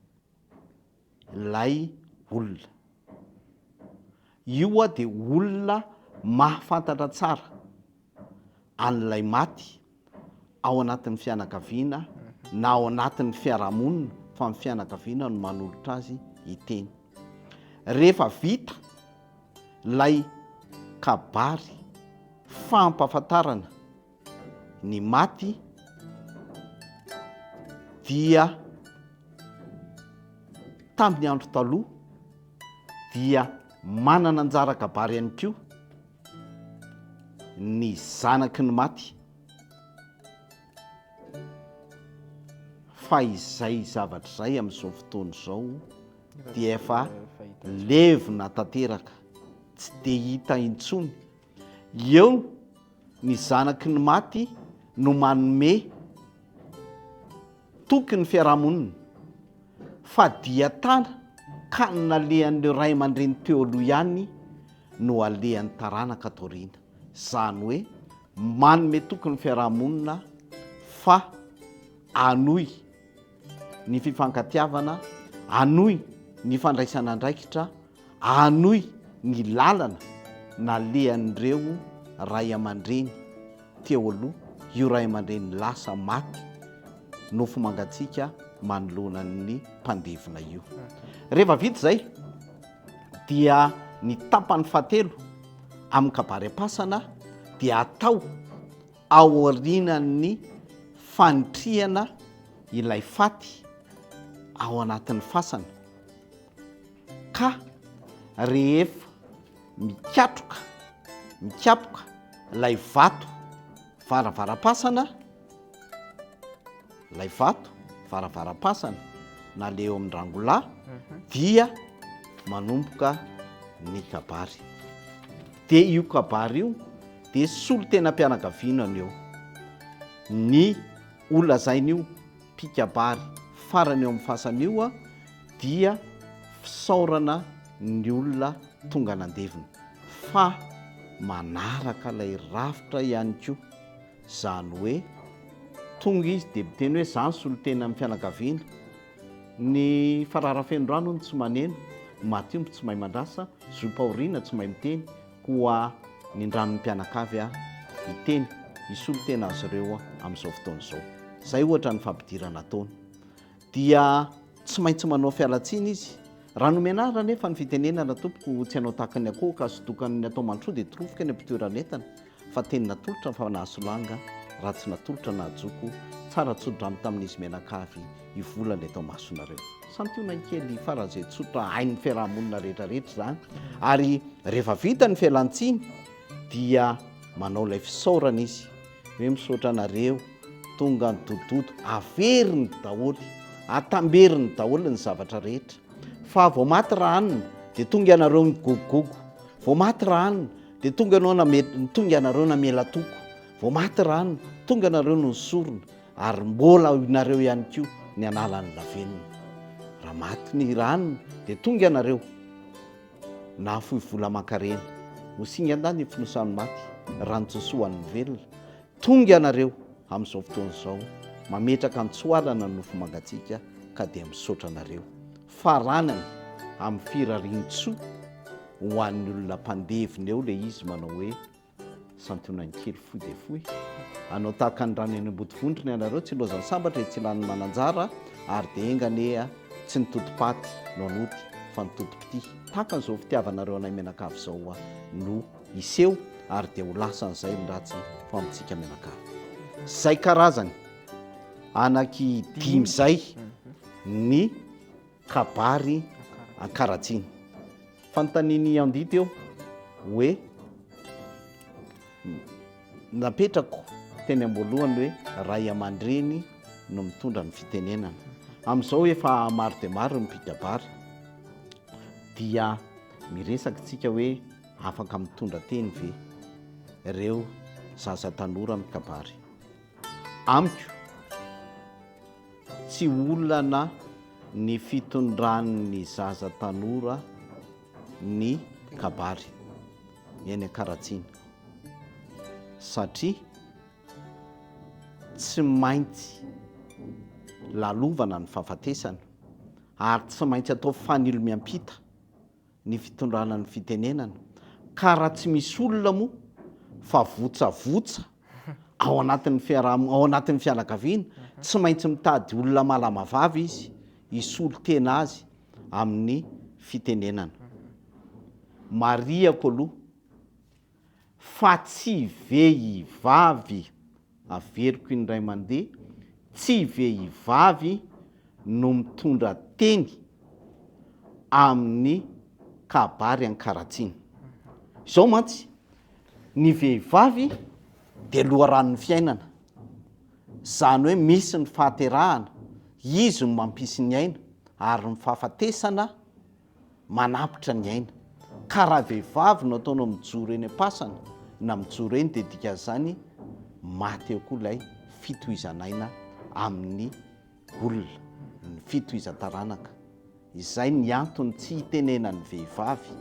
ilay olona. Io hoa dia olona mahafantatra tsara an'ilay maty ao anatin'ny fianakaviana na ao anatin'ny fiarahamonina fa ny fianakaviana no manolotra azy hiteny. Rehefa vita ilay kabary fampahafantarana ny maty dia tamin'ny andro taloha dia manana anjara kabary ihany koa ny zanaky ny maty fa izay zavatra izay amin'izao fotoana izao dia efa levona tanteraka tsy dia hita intsony Eo ny zanaky ny maty no manome toky ny fiarahamonina fa dia tana ka ny nalehan'ireo ray aman-dreny teo aloha ihany no alehan'ny taranaka ato aoriana. Izany hoe manome toky ny fiarahamonina fa hanohy ny fifankatiavana, hanohy ny fandraisana andraikitra, hanohy ny lalana nalehan'ireo ray aman-dreny teo aloha, io ray aman-dreny lasa maty nofo mangatsiaka manoloana ny mpandevina io. Rehefa vita izay dia ny tapany fahatelo amin'ny kabary am-pasana dia atao aorianan'ny fanitrihana ilay faty ao anatin'ny fasana ka rehefa mikatroka mikapoka ilay vato varavaram-pasana ilay vato varavaram-pasana. na le eo amin-drangolahy dia manomboka ny kabary. Dia io kabary io dia solontenam-pianakaviana no eo. Ny ho lazain'io mpikabary farany eo amin'ny fasana io dia fisaorana ny olona tonga nandevina fa manaraka ilay rafitra ihany koa. Izany hoe tonga izy dia miteny hoe za ny solontenan'ny fianakaviana. Ny farara feno rano hono tsy maneno, maty omby tsy mahay mandrasa, zom-pahoriana tsy mahay miteny, koa nindraminy mpianakavy aho hiteny, hisolo tena azy ireo amin'izao fotoana izao. Izay ohatra ny fampidirana ataony. Dia tsy maintsy manao fialantsiny izy. Raha nomena ahy anefa ny fitenenana tompoko tsy hanao tahaka ny akoho ka sodokan'ny atao mandrosoa dia torofoka eny am-pitoeran'entana. Fa teny natolotra fa nahasolanga, raha tsy natolotra nahajoko, tsara tso-drano tamin'izy mianakavy hivolana eto amasonareo. Santionany kely faran'izay tsotra hain'ny fiaraha-monina rehetra rehetra izany. Ary rehefa vita ny fialantsiny dia manao ilay fisaorana izy hoe misaotra anareo tonga nidododo, averiny daholo, atamberiny daholo ny zavatra rehetra. Fa vao maty rahanina dia tonga ianareo nigogogogo, vao maty rahanina Dia tonga ianao name, tonga ianareo namela toko, vao maty rano, tonga ianareo no nisorona, ary mbola inareo ihany koa ny hanala ny lavenona. Raha maty ny rano, dia tonga ianareo nahafoy vola aman-karena, ho singan-dany ny fonosan'ny maty, ranon-tsosoa ho an'ny velona. Tonga ianareo amin'izao fotoana izao, mametraka an-tsoalana ny nofo mangatsiaka, ka dia misaotra anareo. Faranany amin'ny firarian-tsoa ho an'ny olona mpandevina eo ilay izy manao hoe santionany kely fohy dia fohy. Hanao tahaka ny rano eny Ambodivondrona ianareo, tsy ilaozan'ny sambatra etsy ilan'ny Mananjara ary dia enga anie tsy ny todi-paty no hanody fa ny todi-pitia. Tahaka an'izao fitiavanareo anay mianakavy izao no hiseho ary dia ho lasan'izay ny ratsy ho amintsika mianakavy. Izay karazany anaky dimy izay ny kabary ankaratsiana. Fanontanian'i Andy teo hoe napetrako teny am-boalohany hoe ray aman-dreny no mitondra ny fitenenana. Amin'izao efa maro dia maro ny mpikabary dia miresaka isika hoe afaka mitondra teny ve ireo zaza tanora mikabary. Amiko, Tsy olana ny fitondran'ny zaza tanora ny kabary eny Ankaratsiana satria tsy maintsy lalovana ny fahafatesana ary tsy maintsy atao fanilo miampita ny fitondrana ny fitenenana ka raha tsy misy olona moa fa votsavotsa ao anatin'ny fiaraha ao anatin'ny fianakaviana tsy maintsy mitady olona malama vava izy hisolo tena azy amin'ny fitenenana. Marihako aloha fa tsy vehivavy, averiko indray mandeha, tsy vehivavy no mitondra teny amin'ny kabary an-karatsiana. Izao mantsy, ny vehivavy dia loharanon'ny fiainana, izany hoe misy ny fahaterahana, izy no mampisy ny aina, ary ny fahafatesana manampitra ny aina. Ka raha vehivavy no ataonao mijoro eny am-pasana na mijoro eny dia dikan'izany maty eo koa ilay fitohizan'aina amin'ny olona, ny fitohizan-taranaka. Izay ny antony tsy hitenenan'ny vehivavy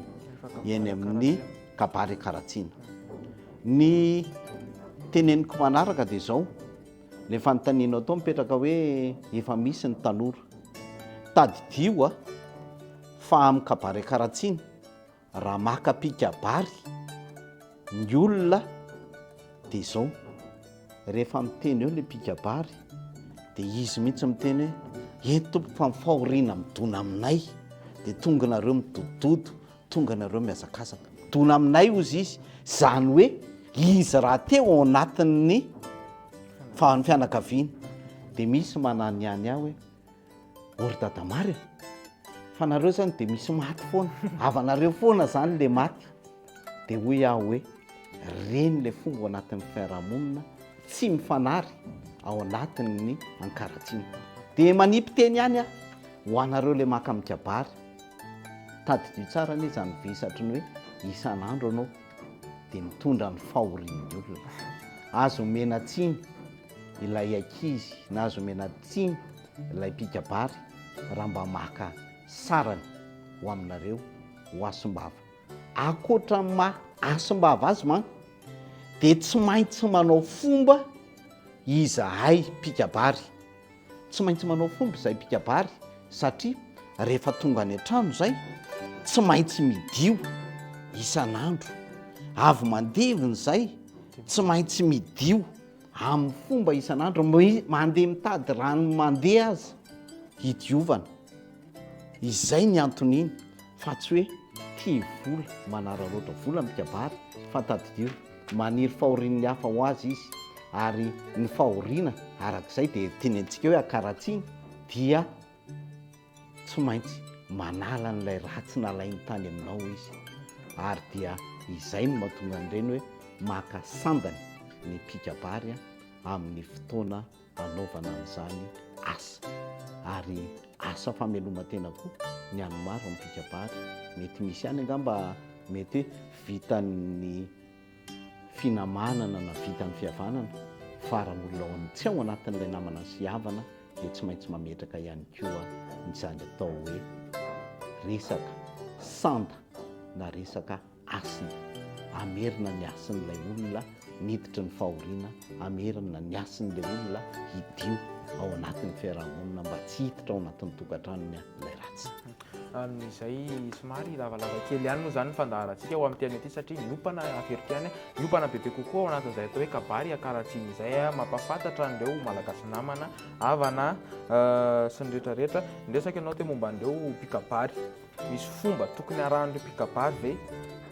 eny amin'ny kabary an-karatsiana. Ny teneniko manaraka dia izao, Ilay fanontanianao tao mipetraka hoe efa misy ny tanora. Tadidio a, fa amin'ny kabary an-karatsiana, raha maka mpikabary ny olona dia izao, rehefa miteny eo ilay mpikabary dia izy mihitsy miteny hoe eny tompoko fa ny fahoriana midona aminay dia tonga nareo midododo, Tonga nareo mihazakazaka. Dona aminay ozy izy, zany hoe izy rahateo ao anatin'ny fa ny fianakaviana. Dia misy mananihany ahy hoe, ô ry dadamary a, fa nareo zany dia misy maty foana, havanareo foana zany le maty. Dia hoy aho hoe, reny le fomba ao anatin'ny fiarahamonina tsy mifanary ao anatin'ny ankaratsiana. Dia manipy teny ihany aho. Ho anareo ilay maka mikabary, tadidio tsara anie izany vesatry ny hoe isan'andro ianao dia mitondra ny fahorian'ny olona. Aza omena tsiny ilay ankizy na aza omena tsiny ilay mpikabary raha mba maka sarany ho aminareo ho asim-bava. Ankoatra ny maha asim-bava azy manko dia tsy maintsy manao fomba izahay mpikabary. Tsy maintsy manao fomba izahay mpikabary satria rehefa tonga any an-trano izay tsy maintsy midio isan'andro. Avy mandevina izay tsy maintsy midio amin'ny fomba isan'andro, mandeha mitady rano mandeha aza hidiovana. Izay ny anton'iny fa tsy hoe tia vola, manararaotra vola ny mpikabary fa tadidio maniry fahorian'ny hafa ho azy izy ary ny fahoriana arak'izay dia tenentsika hoe ankaratsiana dia tsy maintsy manala an'ilay ratsy nalainy tany aminao izy ary dia izay no mahatonga an'ireny hoe maka sandany ny mpikabary amin'ny fotoana anaovana an'izany asa ary asa fameloman-tena koa ny an'ny maro amin'ny mpikabary mety misy ihany angamba mety hoe vitan'ny finamanana na vitan'ny fihavanana fa raha olona ao tsy ao anatin'ilay namana sy havana dia tsy maintsy mametraka ihany koa izany atao hoe resaka sanda na resaka hasina, hamerina ny hasin'ilay olona niditry ny fahoriana, hamerina ny hasin'ilay olona hidio ao anatin'ny fiarahamonina mba tsy hiditra ao anatin'ny tokantranony ilay ratsy. Amin'izay somary lavalava kely ihany moa izany ny fandaharantsika ho amin'ity anio ity satria miompana, averiko ihany, miompana bebe kokoa ao anatin'izay atao hoe kabary ankaratsiana izay mampahafantatra an'ireo Malagasy namana, havana sy ny rehetra rehetra. Niresaka ianao teo momba an'ireo mpikabary. Misy fomba tokony harahan'ireo mpikabary ve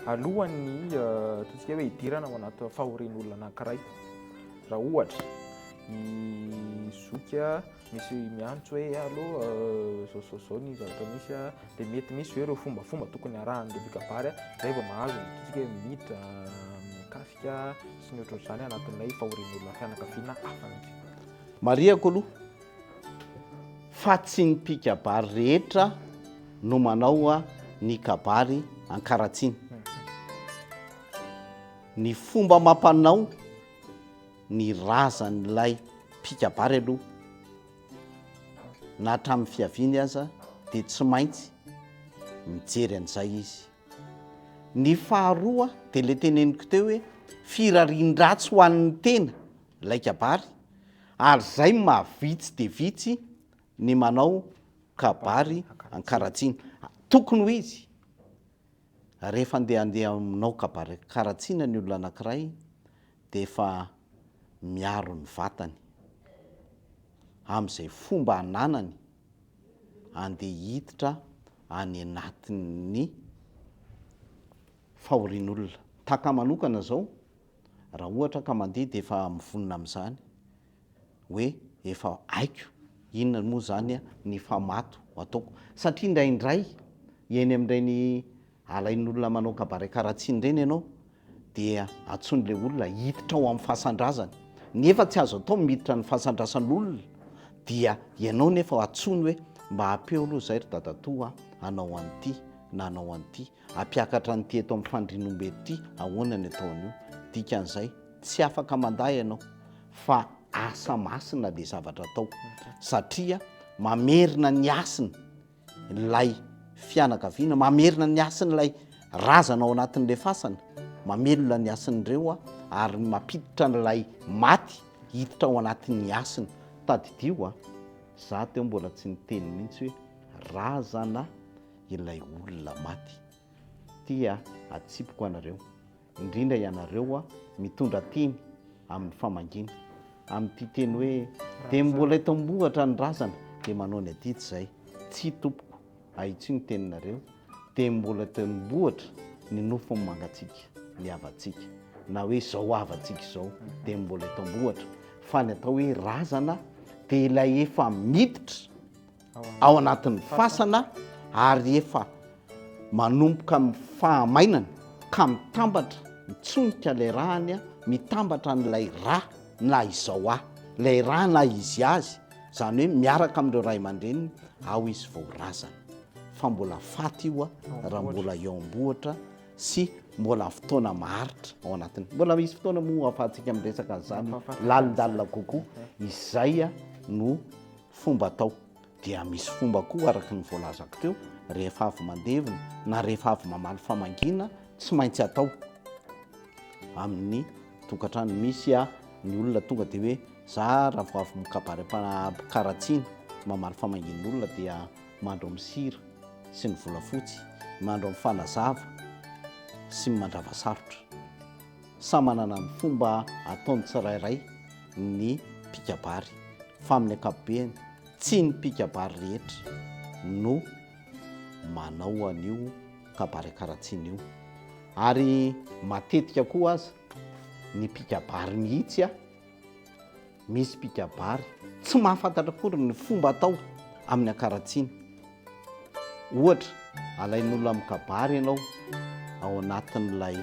alohan'ny ataontsika hoe hidirana ao anaty fahorian'olona anankiray? Raha ohatra ny zoky misy miantso hoe allo zao zao zao ny zavatra misy dia mety misy ve ireo fombafomba tokony harahan'ireo mpikabary izay vao mahazo ny ataontsika hoe miditra mikasika sy ny ohatrohatr'izany anatin'ilay fahorian'olona fianakaviana hafa mihitsy? Marihako aloha fa tsy ny mpikabary rehetra no manao ny kabary an-karatsiana. Ny fomba amam-panao ny razan'ilay mpikabary aloha na hatramin'ny fiaviany aza dia tsy maintsy mijery an'izay izy. Ny faharoa dia ilay teneniko teo hoe firarian-dratsy ho an'ny tena ilay kabary ary izay no maha vitsy dia vitsy ny manao kabary an-karatsiana. Tokony ho izy, rehefa andeha handeha manao kabary an-karatsiana ny olona anankiray dia efa miaro ny vatany amin'izay fomba ananany andeha hiditra any anatin'ny fahorian'olona. Tahaka manokana izao, Raha ohatra ka mandeha dia efa mivonona amin'izany hoe efa haiko inona moa izany ny famato ataoko. Satria indraindray eny amin'ireny alain'olona manao kabary an-karatsiana ireny ianao dia antsoin'ilay olona hiditra ao amin'ny fasan-drazany. Nefa tsy azo atao ny miditra ny fasan-drasan'olona dia ianao nefa antsoiny hoe mba ampeo aloha izay ry dadatoa a, hanao an'ity na hanao an'ity. Hampiakatra an'ity eto amin'ny fandrian'omby eto ity, ahoana ny atao an'io? Dikan'izay, tsy afaka mandà ianao fa asa masina ilay zavatra atao satria mamerina ny hasina ilay fianakaviana, mamerina ny hasin'ilay razana ao anatin'ilay fasana, mamelona ny hasin'ireo ary mampiditra an'ilay maty hiditra ao anatin'ny hasina. Tadidio a, za teo mbola tsy niteny mihitsy hoe razana ilay olona maty. Tia atsipiko anareo, indrindra ianareo mitondra teny amin'ny famangiana, amin'ity teny hoe dia mbola eto am-bohitra ny razana dia manao ny adidy izay. Tsia tompoko, ahitsio ny teninareo, dia mbola eto am-bohitra ny nofon'ny mangatsiaka, ny havantsika, na hoe izao havantsika izao dia mbola eto am-bohitra, fa ny atao hoe razana dia ilay efa miditra ao anatin'ny fasana ary efa manomboka amin'ny fahamainana ka mitambatra mitsonika ilay ràny, mitambatra an'ilay rà na izao ahy, ilay rà na izy azy. Izany hoe miaraka amin'ireo ray aman-dreniny ao izy vao razana. Fa mbola faty io raha mbola eo am-bohitra sy mbola fotoana maharitra ao anatiny. Mbola misy fotoana moa ahafahantsika miresaka an'izany lalindalina kokoa. Izay no fomba atao. Dia misy fomba koa araka ny voalazako teo, rehefa avy mandevina na rehefa avy mamaly famangiana, tsy maintsy atao amin'ny tokantrano. Misy ny olona tonga dia hoe za raha vao avy mikabary am-karatsiana mamaly famangian'olona dia mandro amin'ny sira sy ny volafotsy, mandro amin'ny fanazava sy ny mandrava sarotra. Samy manana ny fomba ataony tsirairay ny mpikabary fa amin'ny ankapobeny tsy ny mpikabary rehetra no manao an'io kabary an-karatsiana io ary matetika koa aza ny mpikabary mihitsy Misy mpikabary tsy mahafantatra akory ny fomba atao amin'ny ankaratsiana. Ohatra, alain'olona mikabary ianao ao anatin'ilay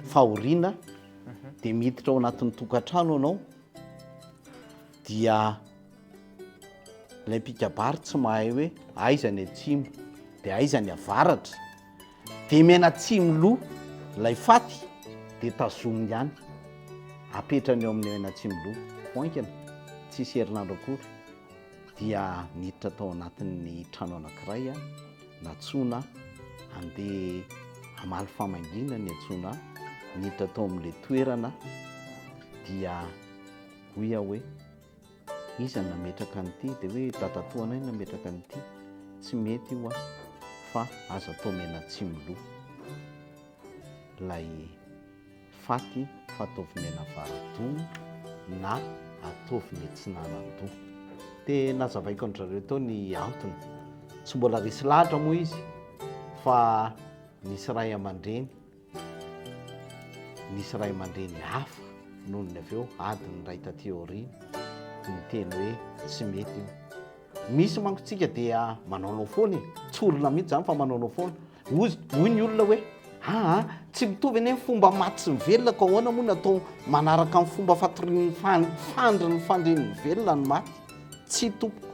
fahoriana, dia miditra ao anatin'ny tokantrano ianao, dia ilay mpikabary tsy mahay hoe aiza ny atsimo, dia aiza ny avaratra. Dia mianatsimo loha ilay faty dia tazominy ihany, apetrany eo amin'ny mianatsimo loha. Vao haingana, tsisy herinandro akory, dia niditra tao anatin'ny trano anankiray aho, nantsoina handeha hamaly famangiana ny antsoina ahy, niditra tao amin'ilay toerana aho, dia hoy aho hoe. Iza no nametraka an'ity? Dia hoe dadatoanay no nametraka an'ity. Tsy mety io an, fa aza atao mianatsimo loha ilay faty fa ataovy mianavara-doha na ataovy miatsinanan-doha. Dia nazavaiko an-dry zareo teo ny antony. Tsy mbola resy lahatra moa izy fa nisy ray aman-dreny Nisy ray aman-dreny hafa noho ny avy eo, adiny iray taty aoriana, niteny hoe tsy mety io. Misy manko tsika dia manaonao foana e, tsy olona mihitsy izany fa manaonao foana. Hozy, hoy ny olona hoe, aa, tsy mitovy anie ny fomba maty sy ny velona ka ahoana moa no atao manaraka ny fomba fatorian'ny fandrin'ny fandrin'ny velona ny maty. Tsia tompoko.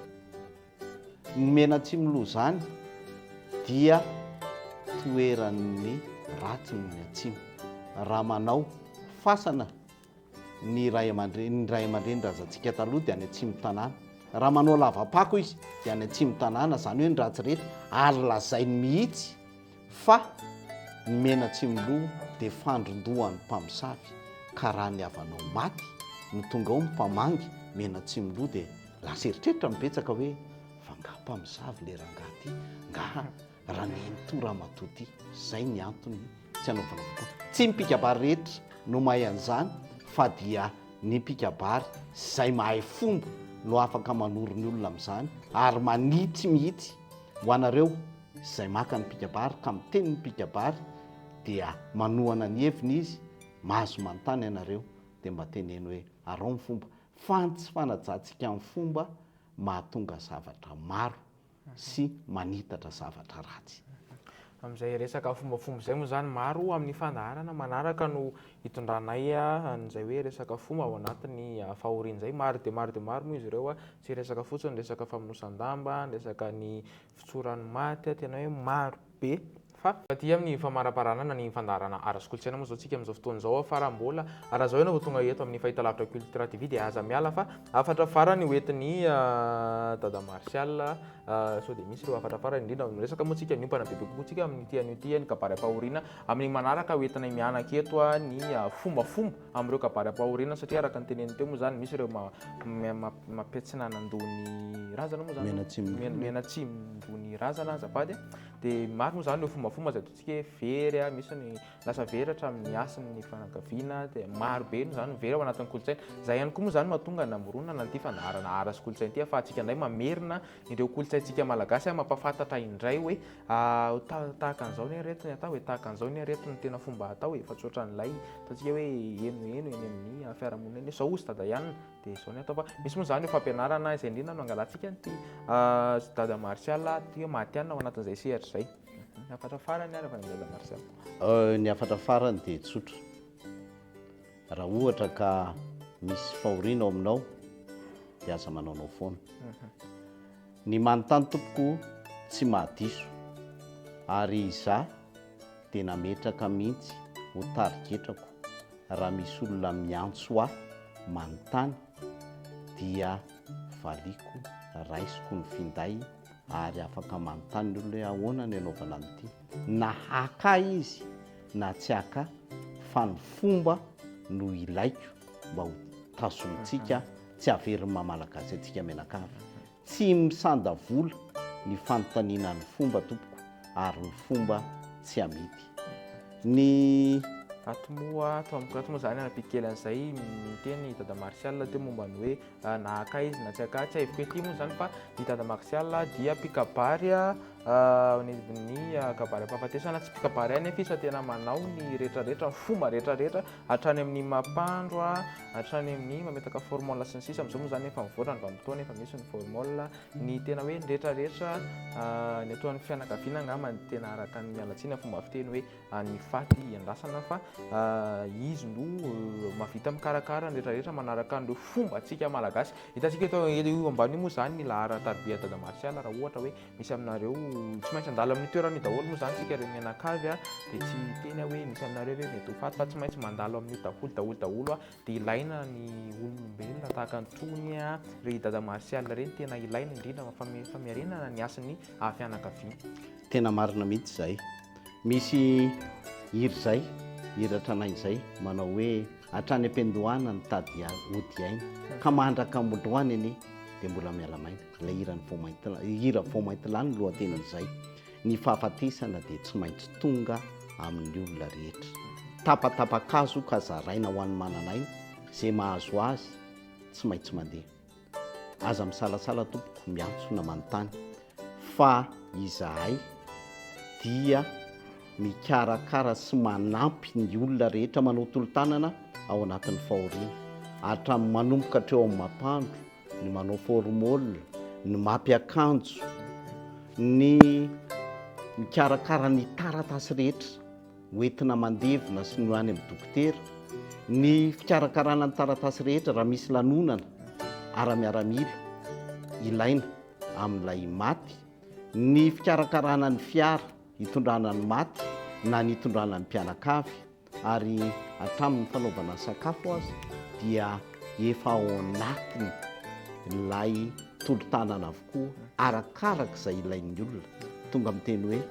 Ny Menatsimo-Lozany dia toeran'ny ratsy ny atsimo. Raha manao fasana ny ray aman-dreny, ny ray aman-dreny razantsika taloha dia any atsimo tanàna. Raha manao lava-pako izy dia any atsimo tanàna, izany hoe ny ratsy rehetra, ary lazainy mihitsy fa ny Menatsimiloha dia fandron-dohan'ny mpamosavy, ka raha ny havanao maty no tonga ao ny mpamangy Menatsimiloha dia Lasa eritreritra ny betsaka hoe fa nga mpamosavy le rangahy ty, nga ranenitoa ramatoa ty, zay ny antony tsy anaovana vokoa. Tsy ny mpikabary rehetra no mahay an'izany fa dia ny mpikabary zay mahay fomba no afaka manoro ny olona amin'izany ary manitsy mihitsy ho anareo izay maka ny mpikabary ka miteny ny mpikabary dia manohana ny heviny izy, mahazo manontany ianareo dia mba teneno hoe arao ny fomba Fa ny tsy fanajantsika ny fomba mahatonga zavatra maro sy manitatra zavatra ratsy. Amin'izay resaka fombafomba izay moa izany, maro amin'ny fandaharana manaraka no hitondranay an'izay hoe resaka fomba ao anatin'ny fahoriana izay. Maro dia maro dia maro moa izy ireo, tsy resaka fotsiny ny resaka famonosan-damba, ny resaka ny fitsoran'ny maty, tena hoe maro be fa. Aty amin'ny famaraparanana ny fandaharana ara-kolontsaina moa izao tsika amin'izao fotoana izao fa raha mbola raha izao ianao vao tonga eto amin'ny fahitalavitra Cultura TV dia aza miala fa hafatra farany ho entin'i Dada Martial sao dia misy ireo hafatra farany indrindra miresaka moa tsika miompana bebe kokoa tsika amin'ity anio ity ny kabary ampahoriana amin'ny manaraka ho entinay mianaka eto ny fombafomba amin'ireo kabary ampahoriana satria araka ny teneniny teo moa izany misy ireo mampiatsinanan-doha ny razana moa izany mianatsimo-doha ny razana azafady dia maro moa izany ireo fombafomba izay ataontsika hoe very a, misy ny lasa very hatramin'ny hasin'ny fianakaviana dia maro be moa izany ny very ao anatin'ny kolontsaina. Izay ihany koa moa izany mahatonga namoronana an'ity fandaharana ara sy kolontsaina ity ahafahantsika indray mamerina ireo kolontsaintsika malagasy mampahafantatra indray hoe tahaka an'izao ny areto ny atao e, tahaka an'izao ny areto ny tena fomba atao e, fa tsy ohatran'ilay ataontsika hoe henoheno eny amin'ny fiarahamonina eny hoe zao hozy dada ihany dia izao ny atao fa misy moa izany io fampianarana izay indrindra no angalantsika an'ity Dada Martial ity hoe matihanina ao anatin'izay sehatra izay. Ny hafatra farany ary avy any amin'i Dada Martial. Ny hafatra farany dia tsotra. Raha ohatra ka misy fahoriana ao aminao. dia aza manaonao foana. Ny manontany tompoko tsy mahadiso ary izaho dia nametraka mihitsy ho tarigetrako raha misy olona miantso ahy manontany dia valiako, raisiko ny finday ary afaka manontany ny olona hoe ahoana ny anaovana an'ity na haka izy na tsy haka fa ny fomba no ilaiko mba ho tazomintsika tsy haverin'ny maha Malagasy antsika mianakavy. Tsy misanda vola ny fanontaniana ny fomba tompoko ary ny fomba tsy amidy. Ny. Ato moa, ato amiko ato moa izany hanampiako kely an'izay niteny i Dada Martial teo momba ny hoe na haka izy na tsy haka, tsy haiviko ety moa izany fa i Dada Martial dia mpikabary anivon'ny kabary am-pahafatesana, tsy mpikabary ihany nefa izy fa tena manao ny rehetrarehetra, ny fomba rehetrarehetra hatrany amin'ny mampandro, hatrany amin'ny mametaka formol sy ny sisa, amin'izao moa izany efa mivoatra ny vanim-potoana, efa misy ny formol, ny tena hoe ny rehetrarehetra ny ataon'ny fianakaviana angamba ny tena araka ny miala tsiny amin'ny fomba fiteny hoe ny faty iandrasana fa izy no mahavita mikarakara ny rehetrarehetra manaraka an'ireo fombantsika malagasy. Hitantsika eto io ambany io moa izany ny laharan-tariby an'i Dada Martial raha ohatra hoe Misy aminareo tsy maintsy handalo amin'io toerana io daholo moa izany tsika ry mianakavy a, dia tsy hiteny aho hoe misy aminareo ve mety ho faty fa tsy maintsy mandalo amin'io daholo daholo daholo a, dia ilaina ny olombelona tahaka an'itony a, ry Dada Martial ireny tena ilaina indrindra famiarenana ny hasin'ny fianakaviana. Tena marina mihitsy izay. Misy hira izay, hira tranainy izay, manao hoe hatrany am-piandohana ny tady hody aina, ka mandraka amboalohany anie dia mbola miala maina. Ilay hiran'ny vao mainty, hira vao mainty lany ny lohatenin'izay. Ny fahafatesana dia tsy maintsy tonga amin'ny olona rehetra. Tapatapakazo ka zaraina ho an'ny manan'aina, izay mahazo azy tsy maintsy mandeha. Aza misalasala tompoko miantso na manontany fa izahay dia mikarakara sy manampy ny olona rehetra manao tolo-tanana ao anatin'ny fahoriana. Hatramin'ny manomboka hatreo amin'ny mampandro, ny manao formol, ny mampiakanjo, ny mikarakara ny taratasy rehetra hoentina mandevina sy ny ho any amin'ny dokotera, ny fikarakarana ny taratasy rehetra raha misy lanonana ara-miaramila ilaina amin'ilay maty, ny fikarakarana ny fiara hitondrana ny maty na ny hitondrana ny mpianakavy. Ary hatramin'ny fanaovana sakafo aza dia efa ao anatiny ilay tolo-tanana avokoa arakaraka izay ilain'ny olona. Tonga miteny hoe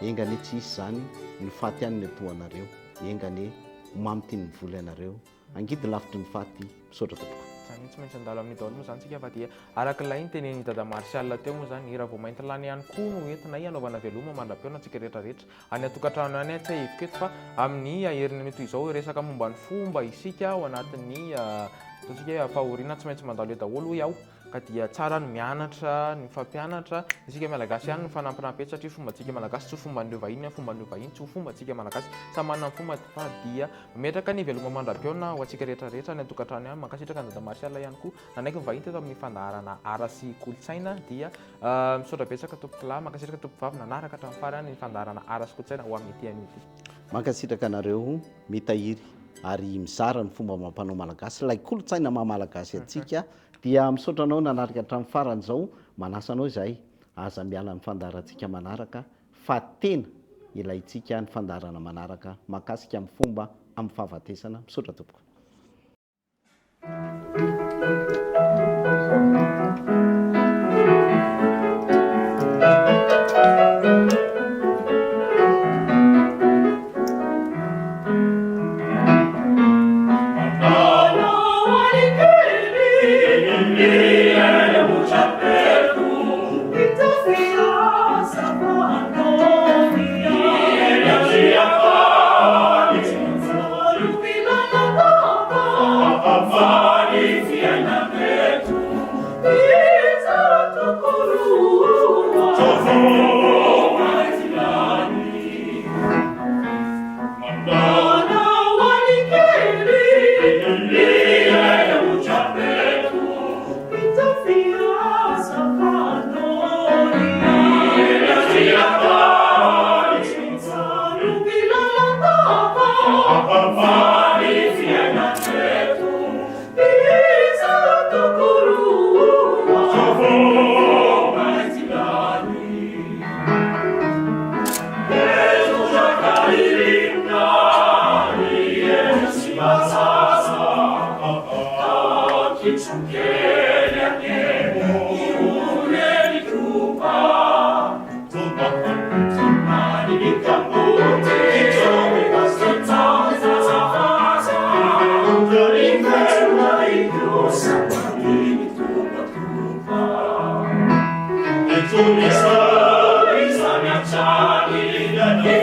enga anie tsy hisy izany ny faty ihany no etoanareo, enga anie ho mamy tian'ny vola ianareo. Angidy lavitry ny faty, misaotra tompoko. Izany hoe tsy maintsy handalo amin'io daholo moa izany tsika fa dia araka ilay notenenin'i Dada Martial teo moa izany, hira vao mainty lany ihany koa no entinay hanaovana veloma mandra-pihaona antsika rehetra rehetra any an-tokantrano any, tsy haheviko eto fa amin'ny heriny anio toy izao hiresaka momba ny fomba isika ao anatin'ny ataontsika hoe fahoriana tsy maintsy mandalo eo daholo hoy aho. Ka dia tsara ny mianatra, ny mifampianatra, isika Malagasy ihany no mifanampinampy eto satria fombantsika Malagasy tsy ho fomban'ireo vahiny an, fomban'ireo vahiny tsy ho fombantsika Malagasy, samy manana ny fombany fa dia mametraka ny veloma mandra-pihaona ho antsika rehetra rehetra any an-tokantrano ihany, mankasitraka an'i Dada Martial ihany koa nanaiky ny vahiny teto amin'ny fandaharana Art sy Kolontsaina dia misaotra betsaka tompokolahy, mankasitraka tompokovavy nanaraka hatramin'ny farany ny fandaharana Art sy Kolontsaina ho amin'ity anio ity. Mankasitraka anareo mitahiry ary mizara ny fomba amam-panao malagasy, ilay kolontsaina maha malagasy antsika Dia misaotra anao nanaraka hatramin'ny farany izao, manasa anao izahay aza miala ny fandaharantsika manaraka fa tena ilaintsika ny fandaharana manaraka mahakasika amin'ny fomba amin'ny fahafatesana, misaotra tompoko.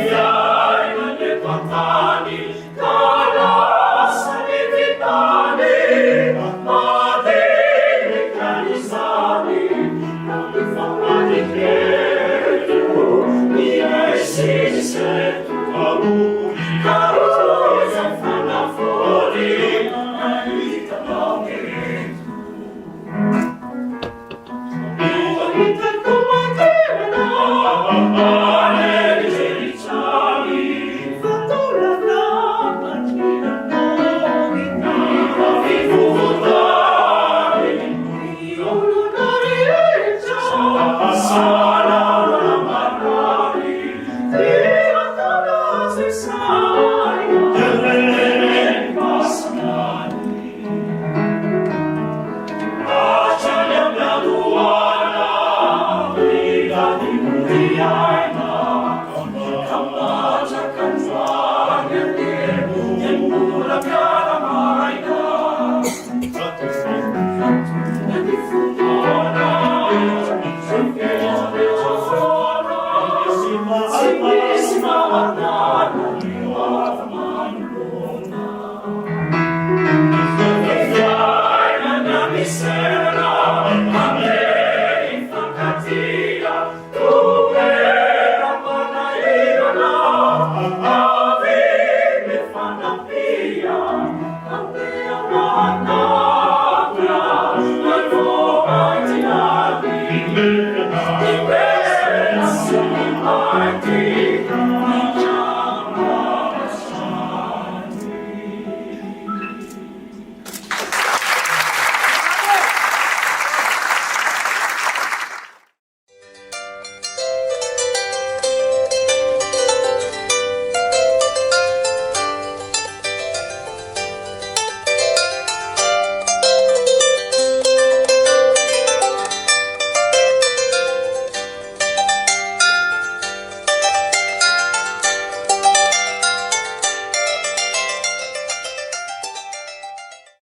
fiainana eto an-tany ka lasa ny vitany madinika izany ka mifamadika eto ny aisy eto aloha.